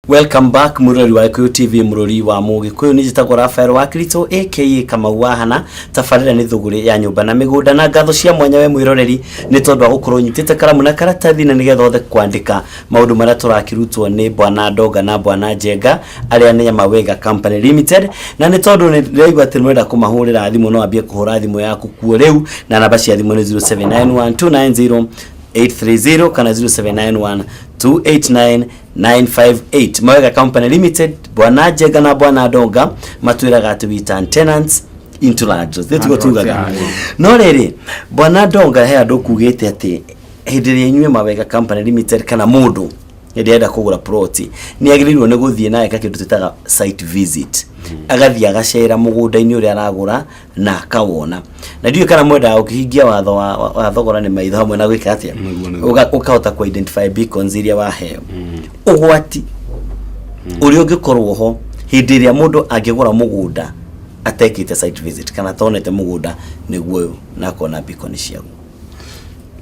Welcome back mũrori wa Gĩkũyũ TV, mũrori wa Mũgĩkũyũ. Nĩ njĩtagwo Rafael wa Kristo aka Kamau wa Hana. Tabarĩra nĩ thũgũrĩ ya nyũmba na mĩgũnda, na ngatho cia mwanya we mwĩroreri nĩ tondũ wa gũkorwo ũnyitĩte karamu na karatathi na nĩgetha ũthe kwandĩka maũndũ marĩa tũrakĩrutwo nĩ Bwana Ndonga na Bwana Njenga arĩa nĩ Mawega Company Limited. Na nĩ tondũ nĩ ndĩraigua atĩ nĩwenda kũmahũrĩra thimũ, no ambie kũhũra thimũ yaku kuo rĩu, na namba cia thimũ nĩ 0791 830 kana 0791 289 958. Mawega Company Limited, Bwana Njenga na Bwana Ndonga matwĩraga atĩ we turn tenants into landlords. Nĩ tiguo tugaga? No rĩrĩ, Bwana Ndonga, he andũ kugĩte atĩ hĩndĩ ĩrĩa inyuĩ Mawega Company Limited kana mũndũ hĩndĩ enda kũgũra plot, nĩ agĩrĩirwo nĩ gũthiĩ na eka kĩndũ twĩtaga site visit, agathiĩ agacera mũgũnda-inĩ ũrĩa aragũra na akawona. Na ndiũĩ kana mwendaga gũkĩhingia watho wa thogora nĩ maitho hamwe na gwĩka atĩa. Nĩguo. Ũkahota ku identify beacons iria waheo, ũgwati ũrĩa ũngĩkorwo ho hĩndĩ ĩrĩa mũndũ angĩgũra mũgũnda atekĩte site visit kana atonete mũgũnda nĩguo ũyũ na akona beacon ciaguo.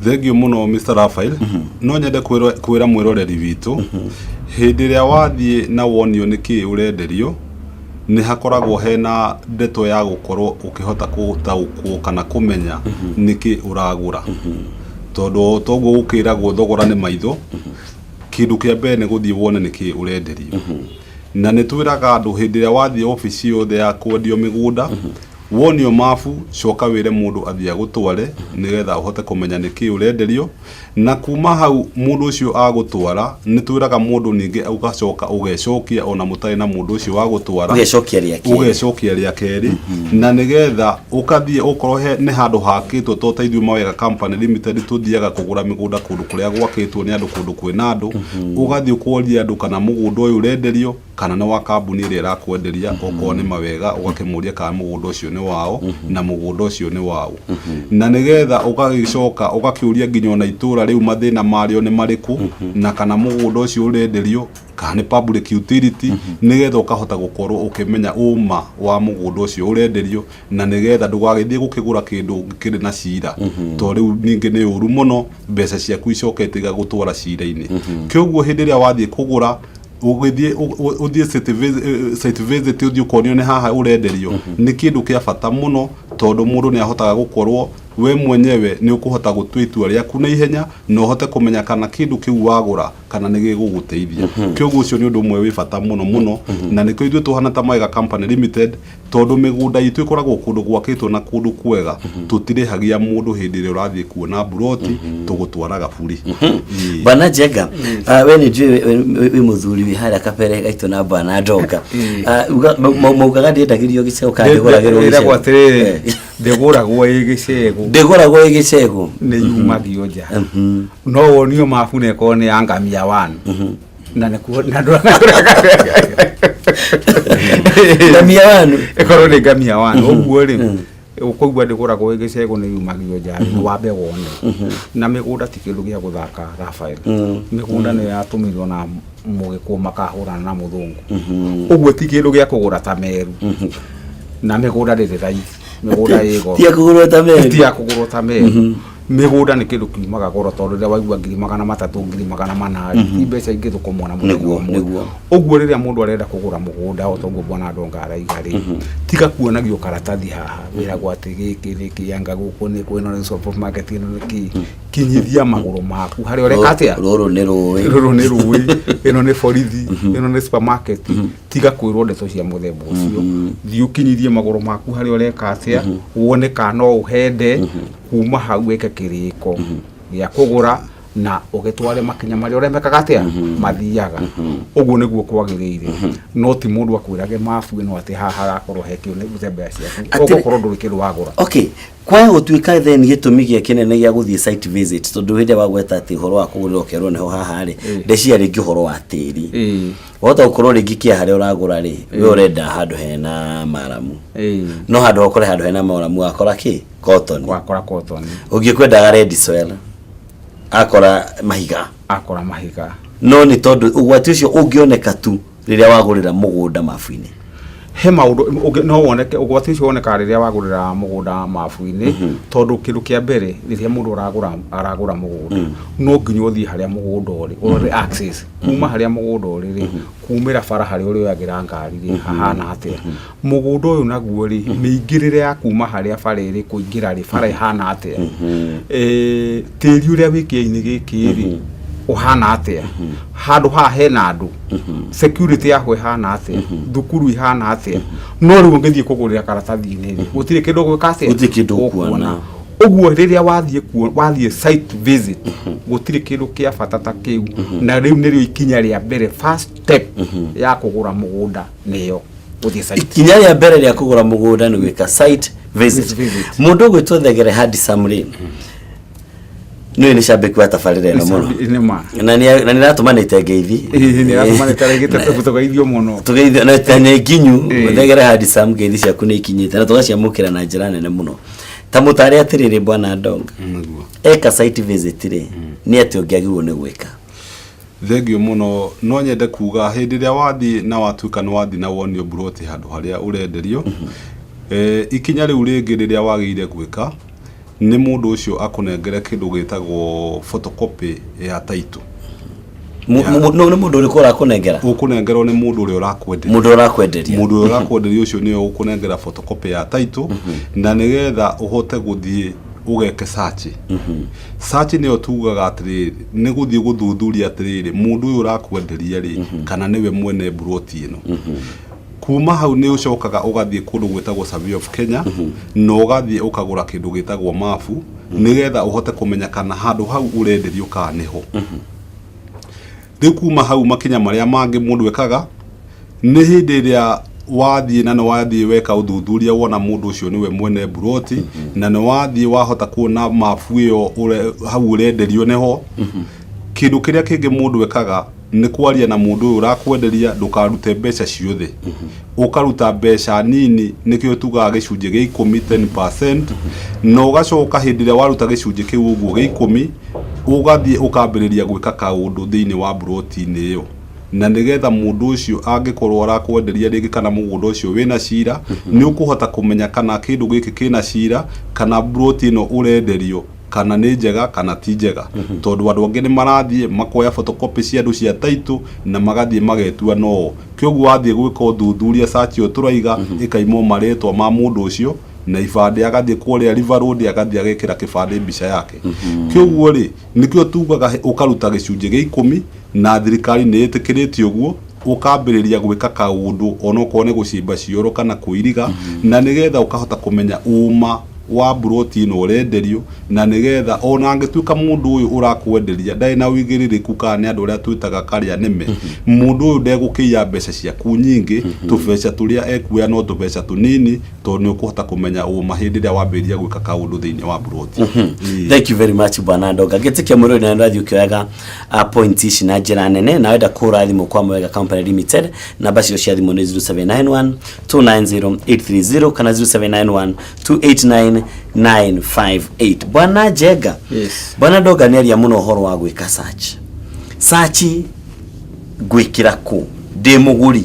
Thank you mũno, Mr Raphael. No nyende kwĩra mwĩroreri witũ, hĩndĩ ĩrĩa wathiĩ na wonio nĩ kĩĩ ũrenderio, nĩ hakoragwo hena ndeto ya gũkorwo ũkĩhota gũtaũkwo kana kũmenya nĩkĩ ũragũra, tondũ toguo gũkĩragwo thogora nĩ maitho. Kĩndũ kĩa mbere nĩ gũthiĩ wone nĩkĩ ũrenderio. Na nĩ twĩraga andũ, hĩndĩ ĩrĩa wathiĩ obici yothe ya kwendio mĩgũnda, wonio mabu, coka wĩre mũndũ athiĩ agũtware nĩgetha ũhote kũmenya nĩkĩ ũrenderio. Na kuma hau mũndũ ũcio agũtwara, nĩ twĩraga mũndũ ningĩ ũgacoka ũgecokia ona mũtarĩ na mũndũ ũcio wa gũtwara. Ũgecokia rĩa kerĩ. Ũgecokia rĩa kerĩ, na nĩgetha ũkathiĩ okorwo he nĩ handũ hakĩtwo, to ta ithuĩ Mawega Company Limited tũthiaga kũgũra mĩgũnda kũndũ kũrĩa gwakĩtwo nĩ andũ, kũndũ kwĩna andũ. Ũgathiĩ ũkoria andũ kana mũgũnda ũyũ ũrenderio kana nĩ wa kambuni ĩrĩa ĩrakwenderia. Okorwo nĩ Mawega, ũgakĩmũria kana mũgũnda ũcio nĩ wao na mũgũnda ũcio nĩ wao, na nĩgetha ũgagĩcoka ũgakĩũria nginya ona itũra rĩu mathĩna marĩo nĩ marĩkũ, na kana mũgũnda ũcio ũrenderio kana nĩ public utility, nĩgetha ũkahota gũkorwo ũkĩmenya ũma wa mũgũnda ũcio ũrenderio, na nĩgetha ndũgagĩthiĩ gũkĩgũra kĩndũ kĩrĩ na cira, to rĩu ningĩ nĩ ũru mũno mbeca ciaku icokete igagũtwara cira-inĩ. Kĩoguo hĩndĩ ĩrĩa wathiĩ kũgũra, ũgĩthiĩ ũthiĩ site visit, ũthiĩ ũkonio nĩ haha ũrenderio, nĩ kĩndũ kĩa bata mũno, tondũ mũndũ nĩ ahotaga gũkorwo we mwenyewe nĩ ũkũhota gũtua itua rĩaku na ihenya na ũhote kũmenya kana kĩndũ kĩu wagũra kana nĩ gĩgũgũteithia. Kĩoguo ũcio nĩ ũndũ ũmwe wĩ bata mũno mũno, na nĩkĩo ithuĩ tũhana ta Mawega Company Limited, tondũ mĩgũnda itũ ĩkoragwo kũndũ gwakĩtwo na kũndũ kwega, tũtirĩhagia mũndũ hĩndĩ ĩrĩa ũrathiĩ kuona mburoti, tũgũtwaraga buri. Ĩĩ. Bwana Njenga, we nĩ njũĩ wĩ mũthuri wĩ harĩa kabere gaitũ na Bwana Ndonga. Maugaga ndĩendagĩrio gĩcegũ kana ndĩgũragĩrwo ĩragwo gĩcegũ? Atĩrĩrĩ, ndĩgũragwo ĩ gĩcegũ. Ndĩgũragwo ĩ gĩcegũ. Nĩ yumagio nja. No wonio mabu na ĩkorwo nĩ ya ngamia one na nĩkuo na Ngamia wanu. Ĩkorwo nĩ ngamia one ũguo rĩ, ũkũigua ndĩgũragwo ĩ gĩcegũ, nĩ yumagio nja rĩ, wambe wone. Na mĩgũnda ti kĩndũ gĩa gũthaka, Rafael. Mĩgũnda nĩ yatũmirwo na mũgĩkũyũ makahũrana na mũthũngũ, ũguo ti kĩndũ gĩa kũgũra ta meru, na mĩgũnda ndĩrĩ raithi, mĩgũnda ĩ goro. Ti ya kũgũrwo ta meru. Ti ya kũgũrwo ta meru. Mĩgũnda nĩ kĩndũ kiumaga goro, tondũ rĩrĩa waigua 300,000, 400,000, ti mbeca ingĩthũkũmwo na mũthenya ũmwe. Ũguo rĩrĩa mũndũ arenda kũgũra mũgũnda, o toguo Bwana Ndonga araiga rĩ, tiga kuonagio karatathi haha wĩragwo atĩ gĩkĩ nĩ kĩanga, gũkũ nĩ kwĩno nĩ supermarket, ĩno nĩ kĩ. Kinyithia magũrũ maku harĩa ũreka atĩa. Rũrũ nĩ rũĩ. Rũrũ nĩ rũĩ, ĩno nĩ borithi, ĩno nĩ supermarket. Tiga kwĩrwo ndeto cia mũthemba ũcio. Thiĩ ũkinyithie magũrũ maku harĩa ũreka atĩa, wone kana no ũhende. Kuma hau wĩke kĩrĩko gĩa kũgũra na ũgĩtware makinya marĩa ũremekaga atĩa mathiaga. Ũguo nĩguo kwagĩrĩire, no ti mũndũ akwĩrage mabu ĩno atĩ haha harakorwo he kĩo nĩ gũte mbeca ciaku, ũgũkorwo ndũrĩ kĩndũ wagũra. Okay, kwaya gũtuĩka then gĩtũmi gĩa kĩnene gĩa gũthiĩ site visit, tondũ hĩndĩ ĩrĩa wagweta atĩ ũhoro wa kũgũrĩra ũkerwo nĩho haha rĩ, ndeciria rĩngĩ ũhoro wa tĩri. Wahota gũkorwo rĩngĩ kĩa harĩa ũragũra rĩ, we ũrenda handũ hena maramu, no handũ ũkore handũ hena maramu wakora kĩ cotton. Wakora cotton. Ũngĩ kwendaga red soil akora mahiga. Akora mahiga. No nĩ tondũ ũgwati ũcio ũngĩoneka tu rĩrĩa wagũrĩra mũgũnda mabu-inĩ. He maũndũ no woneke, ũgwati ũcio wonekaga rĩrĩa wagũrĩra mũgũnda mabu-inĩ, tondũ kĩndũ kĩa mbere rĩrĩa mũndũ aragũra mũgũnda, no nginya ũthiĩ harĩa mũgũnda ũrĩ, ũrore access kuma harĩa mũgũnda ũrĩ rĩ, kumĩra bara harĩa ũrĩoyagĩra ngari rĩ, hahana atĩa mũgũnda ũyũ, naguo rĩ, mĩingĩrĩre ya kuma harĩa bara ĩrĩ kũingĩra rĩ, bara ĩhana atĩa, tĩri ũrĩa wĩ kĩainĩ gĩkĩ rĩ, ũhana atĩa, handũ haha hena andũ, security yaho ĩhana atĩa, thukuru ihana atĩa. No rĩu ũngĩthiĩ kũgũrĩra karatathi-inĩ rĩ, gũtirĩ kĩndũ ũgwĩka atĩa? Gũtirĩ kĩndũ ũkuona. Ũguo rĩrĩa wathiĩ kuo, wathiĩ site visit, gũtirĩ kĩndũ kĩa bata ta kĩu. Na rĩu nĩrĩo ikinya rĩa mbere, first step ya kũgũra mũgũnda nĩyo gũthiĩ site. Ikinya rĩa mbere rĩa kũgũra mũgũnda nĩ gwĩka site visit. Visit. Mũndũ ũgwĩtwo Thegere Handsome rĩ, nĩwe nĩ cambĩki wa tabarĩra ĩno mũno. Nĩ ma. Na nĩ ratũmanĩte ngeithi. Nĩ ratũmanĩte rĩngĩ, tũgeithio mũno. Tũgeithio na nĩ nginyu. Thegere Handsome, ngeithi ciaku nĩ ikinyĩte na tũgaciamũkĩra na njĩra nene mũno. Ta mũtare atĩrĩrĩ, bwana Ndonga, Nĩguo. eka site visit rĩ, nĩ atĩ ũngĩagĩrĩirwo nĩ gwĩka? Thengiũ mũno. No nyende kuga hĩndĩ ĩrĩa wathiĩ na watuĩka nĩ wathiĩ na wonio mburoti handũ harĩa ũrenderio, ikinya rĩu rĩngĩ rĩrĩa wagĩrĩire gwĩka nĩ mũndũ ũcio akũnengere kĩndũ gĩtagwo photocopy ya title. Nĩ mũndũ ũrĩkũ ũrakũnengera? Ũkũnengerwo nĩ mũndũ ũrĩa ũrakwenderia. Mũndũ ũrakwenderia. Mũndũ ũrĩa ũrakwenderia ũcio nĩwe ũkũnengera photocopy ya title, na nĩgetha ũhote gũthiĩ ũgeke search. Search nĩyo tugaga atĩrĩrĩ, nĩ gũthiĩ gũthuthuria atĩrĩrĩ, mũndũ ũyũ ũrakwenderia rĩ, kana nĩwe mwene mburoti ĩno. Kuma hau nĩ ũcokaga ũgathiĩ kũndũ gwĩtagwo Survey of Kenya, na ũgathiĩ ũkagũra kĩndũ gĩtagwo mabu, nĩgetha ũhote kũmenya kana handũ hau ũrenderio kana nĩho. Rĩu kuma hau, makinya marĩa mangĩ mũndũ ekaga nĩ hĩndĩ ĩrĩa wathiĩ na nĩ wathiĩ weka ũthuthuria, wona mũndũ ũcio nĩwe mwene mburoti, na nĩ wathiĩ wahota kuona mabu ĩyo hau ũrenderio nĩho. Kĩndũ kĩrĩa kĩngĩ mũndũ ekaga nĩ kwaria na mũndũ ũyũ ũrakwenderia, ndũkarute mbeca ciothe, ũkaruta mbeca nini, nĩkĩo tugaga gĩcunjĩ gĩa 10, 10%. Na ũgacoka hĩndĩ ĩrĩa waruta gĩcunjĩ kĩu ũguo gĩa 10, ũgathiĩ ũkambĩrĩria gwĩka kaũndũ thĩinĩ wa mburoti-inĩ ĩyo, na nĩgetha mũndũ ũcio angĩkorwo arakwenderia rĩngĩ kana mũgũnda ũcio wĩna cira, nĩ ũkũhota kũmenya kana kĩndũ gĩkĩ kĩna cira, kana mburoti ĩno ũrenderio kana nĩ njega kana ti njega, tondũ andũ angĩ nĩ marathiĩ makoya photocopy cia andũ cia title na magathiĩ magetua no kĩoguo. Wathiĩ gwĩka ũthuthuria, search ĩyo tũraiga ĩkaimwo marĩtwa ma mũndũ ũcio na ibandĩ, agathiĩ kũrĩa River Road, agathiĩ agekĩra kĩbandĩ mbica yake. Kĩoguo rĩ, nĩkĩo tugaga ũkaruta gĩcunjĩ gĩa 10, na thirikari nĩ ĩtĩkĩrĩtie ũguo, ũkambĩrĩria gwĩka kaũndũ onokorwo nĩ gũcimba cioro kana kũiriga, na nĩgetha ũkahota kũmenya ũma wa mburoti ĩno ũrenderio, na nĩgetha ona angĩtuĩka mũndũ ũyũ ũrakwenderia ndarĩ na ũigĩrĩrĩku kana nĩ andũ arĩa twĩtaga karĩa nĩme, mũndũ ũyũ ndegũkĩiya mbeca ciaku nyingĩ. Tũbeca tũrĩa ekuoya no tũbeca tũnini, tondũ nĩ ũkũhota kũmenya ũma hĩndĩ ĩrĩa wambĩrĩria gwĩka kaũndũ thĩinĩ wa mburoti. Thank you very much, bwana Ndonga. Ngĩtĩkia mũrũri na ndathiĩ ũkĩoyaga point ici na njĩra nene. Na wenda kũhũra thimũ kwa Mwega Company Limited, namba cio cia thimũ nĩ 0791 290 830 kana 0791 289 958. Bwana Njenga. Yes. Bwana Ndonga nĩ aria mũno ũhoro wa gwĩka search. Search ngwĩkĩra kũ ndĩ mũgũri?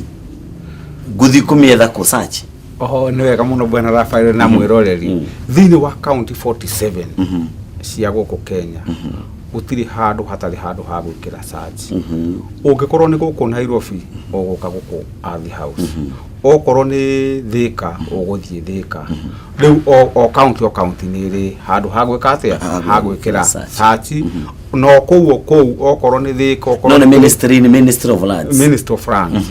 Ngũthiĩ kũmĩetha kũ search? Oho, nĩ wega mũno, bwana Rafael na mwĩroreri. Thĩinĩ wa county 47 cia gũkũ Kenya, gũtirĩ handũ hatarĩ handũ ha gwĩkĩra search. Ũngĩkorwo nĩ gũkũ Nairobi, ũgũka gũkũ Ardhi House. Okorwo nĩ Thĩka, ũgũthiĩ Thĩka. Rĩu o county nĩ ĩrĩ handũ ha gwĩka atĩa? Ha gwĩkĩra search. Search no kũu o kũu, okorwo nĩ Thĩka, okorwo No nĩ nĩ ministry, nĩ Ministry of Lands. Minister of Lands.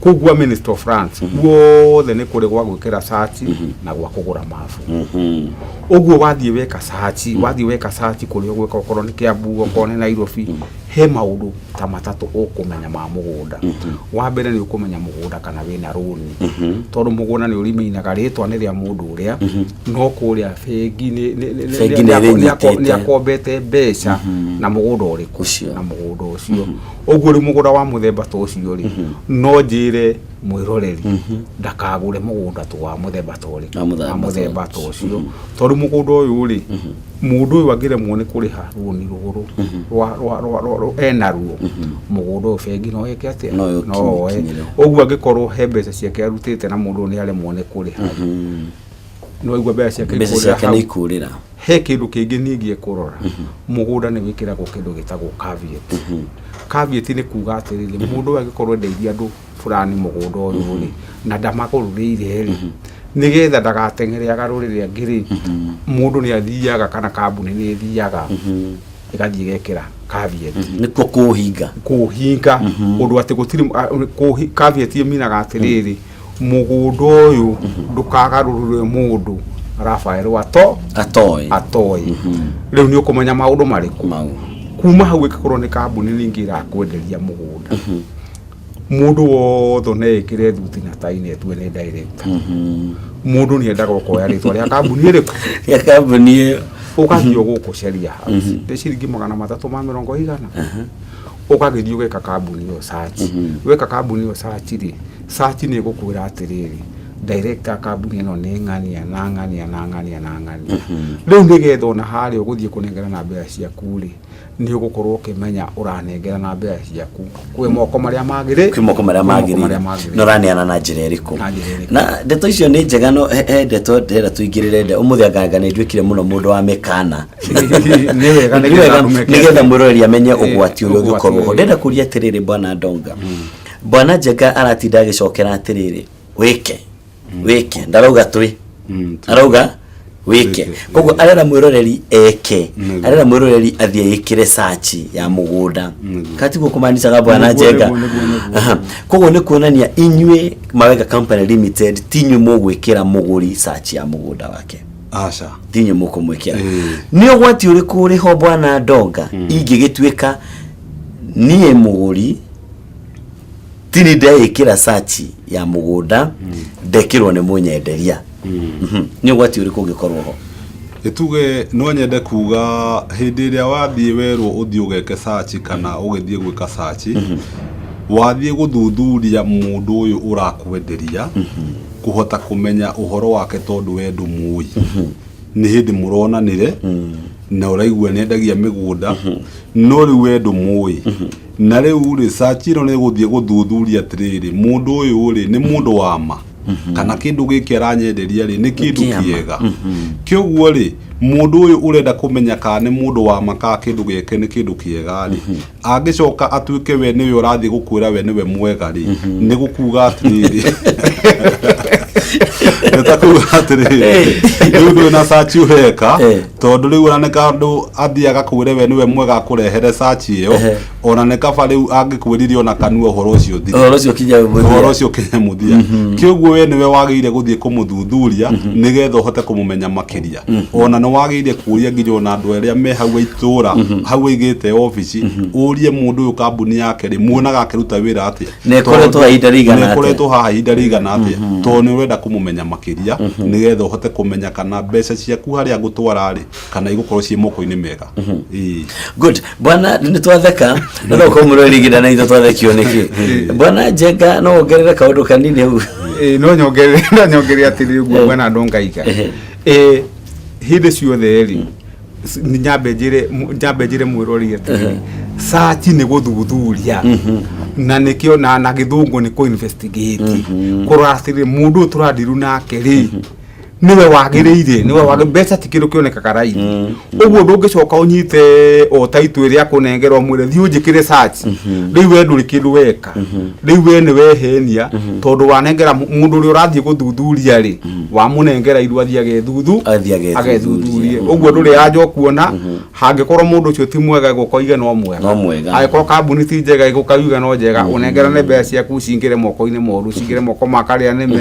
Kũu gwa Minister of Lands guothe nĩ kũrĩ gwa gwĩkĩra search na gwa kũgũra mabu. Ũguo wathiĩ weka search, wathiĩ weka search kũrĩa ũgwĩka, okorwo nĩ Kiambu, okorwo nĩ Nairobi, he maũndũ ta matatũ ũkũmenya ma mũgũnda. Wa mbere, nĩ ũkũmenya mũgũnda kana wĩna rũni, tondũ mũgũnda nĩ ũrimainaga rĩtwa nĩ rĩa mũndũ ũrĩa, no kũrĩa bengi Bengi nĩ ĩrĩnyitĩte. nĩ akombete mbeca na mũgũnda ũrĩkũ? Ũcio. Na mũgũnda ũcio. Ũguo rĩu mũgũnda wa mũthemba ta ũcio rĩ, no njĩre Njĩre mwĩroreri ndakagũre mũgũnda tu wa mũthemba ta ũrĩkũ, Wa mũthemba wa mũthemba ta ta ũcio, tondũ mũgũnda ũyũ rĩ, mũndũ ũyũ angĩremwo nĩ kũrĩha rũni rũrũ rwa enaruo, mũgũnda ũyũ bengi no ĩke atĩa? No ĩũkinye- No oe. kinyĩre. Ũguo angĩkorwo he mbeca ciake arutĩte na mũndũ ũyũ nĩ aremwo nĩ kũrĩha, nĩ waigua mbeca ciake Mbeca ikũrĩra ciake hau. nĩ ikũrĩra. He kĩndũ kĩngĩ ningĩ ekũrora, mũgũnda nĩ wĩkĩragwo kĩndũ gĩtagwo caveat. Caveat nĩ kuga atĩrĩrĩ, mũndũ ũyũ angĩkorwo endeirie andũ fulani mũgũnda ũyũ rĩ, na ndamagũrĩire rĩ, nĩgetha ndagateng'ere agarũrĩre angĩ rĩ, mũndũ nĩ athiaga kana kambuni nĩ ĩthiaga ĩgathiĩ ĩgekĩra caveat. Nĩkuo kũũhinga. Kũũhinga ũndũ atĩ gũtirĩ caveat ĩminaga atĩrĩrĩ, mũgũnda ũyũ ndũkagarũrĩre mũndũ Rafael ato atoĩ. Atoĩ. Rĩu nĩ ũkũmenya maũndũ marĩkũ mau. Kuma hau, ĩngĩkorwo nĩ kambuni ningĩ ĩrakwenderia mũgũnda, mũndũ wothe no ĩkĩre thuti na tai na ĩtue nĩ director. Mũndũ nĩ endaga ũkoya rĩtwa rĩa kambuni ĩrĩkũ? Ya kambuni ĩyo. Ũgathiĩ gũkũ Sheria House nĩ ciringi 320 igana, ũgagĩthiĩ ũgeka kambuni ĩyo search. Weka kambuni ĩyo search rĩ, search nĩ ĩgũkwĩra atĩrĩrĩ, director kambuni ĩno nĩ ng'ania na ng'ania na ng'ania na ng'ania. Rĩu nĩgetha ona harĩa ũgũthiĩ kũnengerana mbeca ciaku rĩ, nĩ ũgũkorwo ũkĩmenya ũranengerana mbeca ciaku kwĩ moko marĩa magĩrĩ Kwĩ moko marĩa kwĩ moko magĩrĩire marĩa magĩrĩire. Na ũraneana na njĩra ĩrĩkũ? Na njĩra ĩrĩkũ. Na ndeto icio nĩ njega, no he ndeto ndĩrenda tũingĩrĩre nde ũmũthĩ. Anganga nĩ nduĩkire mũno mũndũ wa mĩkana. Nĩ wega, Nĩ nĩgetha wega, andũ meke nĩgetha atĩa? mwĩroreri amenye ũgwati ũrĩa ũgwati ũngĩkorwo ho. ũrĩa. Ndĩrenda kũria atĩrĩrĩ, bwana Ndonga, bwana Njenga aratinda agĩcokera atĩrĩrĩ, wĩke wĩke, ndarauga twĩ arauga wĩke. Wĩke. Koguo arera mwĩroreri eke, arera mwĩroreri athiĩ ĩkĩre search ya mũgũnda, katiguo kũmanicaga, bwana Nĩguo, Njenga? nĩguo. Aha. Koguo nĩ kuonania inyuĩ Mawega Company Limited ti inyuĩ mũgwĩkĩra mũgũri search ya mũgũnda wake? Aca. Ti inyuĩ mũkũmwĩkĩra. Ĩĩ. Nĩ ũgwati ũrĩkũ ũrĩ ho, bwana Ndonga, ingĩgĩtuĩka niĩ mũgũri tini ndeĩkĩra search ya mũgũnda, ndekĩrwo nĩ mũnyenderia? Nĩ ũgwati ũrĩkũ ũngĩkorwo ho? Ĩtuge no nyende kuga hĩndĩ ĩrĩa wathiĩ werwo ũthiĩ ũgeke search kana ũgĩthiĩ gwĩka search, wathiĩ gũthuthuria mũndũ ũyũ ũrakwenderia, kũhota kũmenya ũhoro wake, tondũ we ndũmũĩ, nĩ hĩndĩ mũronanire na ũraigua nĩendagia mĩgũnda, no rĩu we ndũmũĩ. Na rĩu rĩ, search ĩno nĩ gũthiĩ gũthuthuria atĩrĩrĩ, mũndũ ũyũ rĩ, nĩ mũndũ wa ma kana kĩndũ gĩkĩ aranyenderia rĩ, nĩ kĩndũ Kĩa ma. kĩega? Kĩoguo rĩ, mũndũ ũyũ ũrenda kũmenya kana nĩ mũndũ wa ma kana kĩndũ gĩake nĩ kĩndũ kĩega rĩ, angĩcoka atuĩke we nĩwe ũrathiĩ gũkwĩra we nĩwe mwega rĩ, nĩ gũkuga atĩrĩrĩ, nĩ ta kuga atĩrĩrĩ, rĩu ndũrĩ na search ũreka, tondũ rĩu ona nĩ kandũ athiaga kwĩre we nĩwe mwega akũrehere search ĩyo. Ona nĩ kaba rĩu angĩkwĩrire ona kanua, ũhoro ũcio ũthire. Ũhoro ũcio ũkinye mũthia. Ũhoro ũcio ũkinye mũthia. Kĩoguo we nĩwe wagĩrĩire gũthiĩ kũmũthuthuria nĩgetha ũhote kũmũmenya makĩria. Ona nĩ wagĩrĩire kũria nginya ona andũ arĩa me hau a itũra hau aigĩte obici, ũrie mũndũ ũyũ kambuni yake rĩ, muonaga akĩruta wĩra atĩa? Na ĩkoretwo haha ihinda rĩigana Na atĩa? ĩkoretwo haha ihinda rĩigana atĩa, tondũ nĩ ũrenda kũmũmenya makĩria nĩgetha ũhote kũmenya kana mbeca ciaku harĩa ngũtwara rĩ, kana igũkorwo ciĩ moko-inĩ mega. Ĩĩ. Good. Bwana, nĩ twatheka na no ũkorwo mũrori gĩda na ithuĩ twathekio nĩkĩ. Bwana Njenga, no wongerere kaũndũ kanini hau? Ĩĩ, no nyongerere atĩrĩ ũguo, bwana Ndongaiga. Hĩndĩ ciothe rĩ, nyambe njĩre mwĩrori atĩrĩrĩ, search nĩ gũthuthuria, na nĩkĩo na gĩthũngũ nĩ kũ investigate, kũrora atĩrĩrĩ, mũndũ ũyũ tũrandiru nake rĩ, nĩwe wagĩrĩire, nĩwe wagĩrĩire. Mbeca ti kĩndũ kĩonekaga raithi ũguo, ndũngĩcoka ũnyite o taitũ ĩrĩa akũnengera ũmwĩre thiĩ ũnjĩkĩre search. Rĩu we ndũrĩ kĩndũ weka, rĩu we nĩ wehenia, tondũ wanengera mũndũ ũrĩa ũrathiĩ gũthuthuria rĩ, wamũnengera irua, athiĩ agethuthu Athiĩ agethuthurie. Agethuthurie ũguo, ndũrĩ anja ũkuona hangĩkorwo mũndũ ũcio ti mwega, ĩgũka uige no mwega. No mwega. Angĩkorwo kambuni ti njega, ĩgũka uige no njega. Ũnengerane mbeca ciaku cingĩre moko-inĩ moru, cingĩre moko ma karĩa nĩme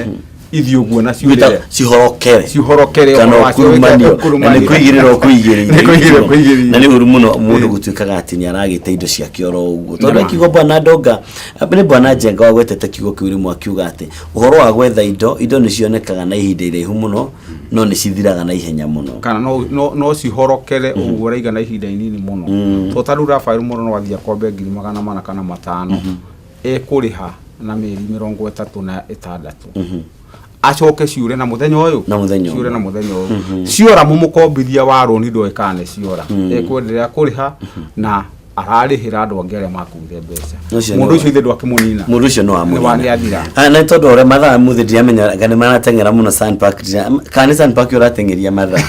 ithiĩ ũguo na ciurĩre. Cihorokere. Cihorokere. Kana ũhoro wacio ũkurumanio. ũkurumanio. Na nĩ kwĩigĩrĩra ũkũigĩrĩire. Nĩ kwĩigĩrĩra ũkũigĩrĩire. Na nĩ ũru mũno mũndũ gũtuĩkaga atĩ nĩ aragĩte indo ciake oro ũguo, tondũ Nĩma. akiuga bwana Ndonga, nĩ bwana Njenga wagwetete kiugo kĩu rĩmwe, akiuga atĩ ũhoro wa gwetha indo, indo nĩ cionekaga na ihinda iraihu mũno, no nĩ cithiraga na ihenya mũno. Kana no cihorokere ũguo ũraiga na ihinda inini mũno, to ta rĩu Rafael mũno no athiĩ akombe 400,000 kana 500, ekũrĩha. Na mĩeri 36 acoke ciũre na mũthenya ũyũ. Na mũthenya ũyũ. Ciũre na mũthenya ũyũ ciora, mũmũkombithia wa rũni ndoĩ kana nĩ ciora, ekwenderea kũrĩha na ararĩhĩra andũ angĩ arĩa makuire mbeca. Ũcio nĩ Mũndũ ũcio ithe ndwakĩmũnina. Mũndũ ũcio no Nĩ wa- nĩ athira. Ah, na tondũ ũrĩa mathaa mũthĩ ndiramenya kana marateng'era mũno Sunpark kana nĩ Sunpark ũrateng'eria mathaa.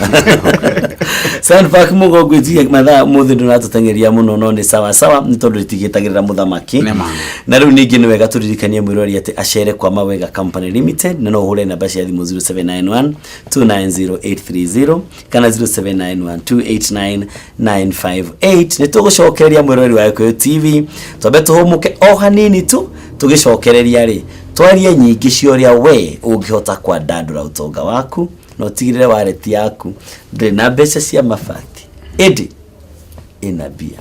Sunpark mũgongo itigie mathaa mũthĩ ndũratũteng'eria mũno, no nĩ sawa sawa nĩ tondũ rĩtigĩtagĩrĩra mũthamaki. Nĩ ma. Na rĩu ningĩ nĩ wega tũririkanie mwĩrori atĩ acere kwa Mawega Company Limited na no ũhũre namba cia thimũ 0791 290830 kana 0791 289 958. Nĩ tũgũcokereria, mwĩroreri wa Gĩkũyũ TV, twambe tũhũmũke o hanini tu. Tũgĩcokereria rĩ, twarie nyingĩ cia ũrĩa we ũngĩhota kwandandũra ũtonga waku na ũtigĩrĩre wareti yaku ndĩrĩ na mbeca cia mabati ĩndĩ ĩna mbia.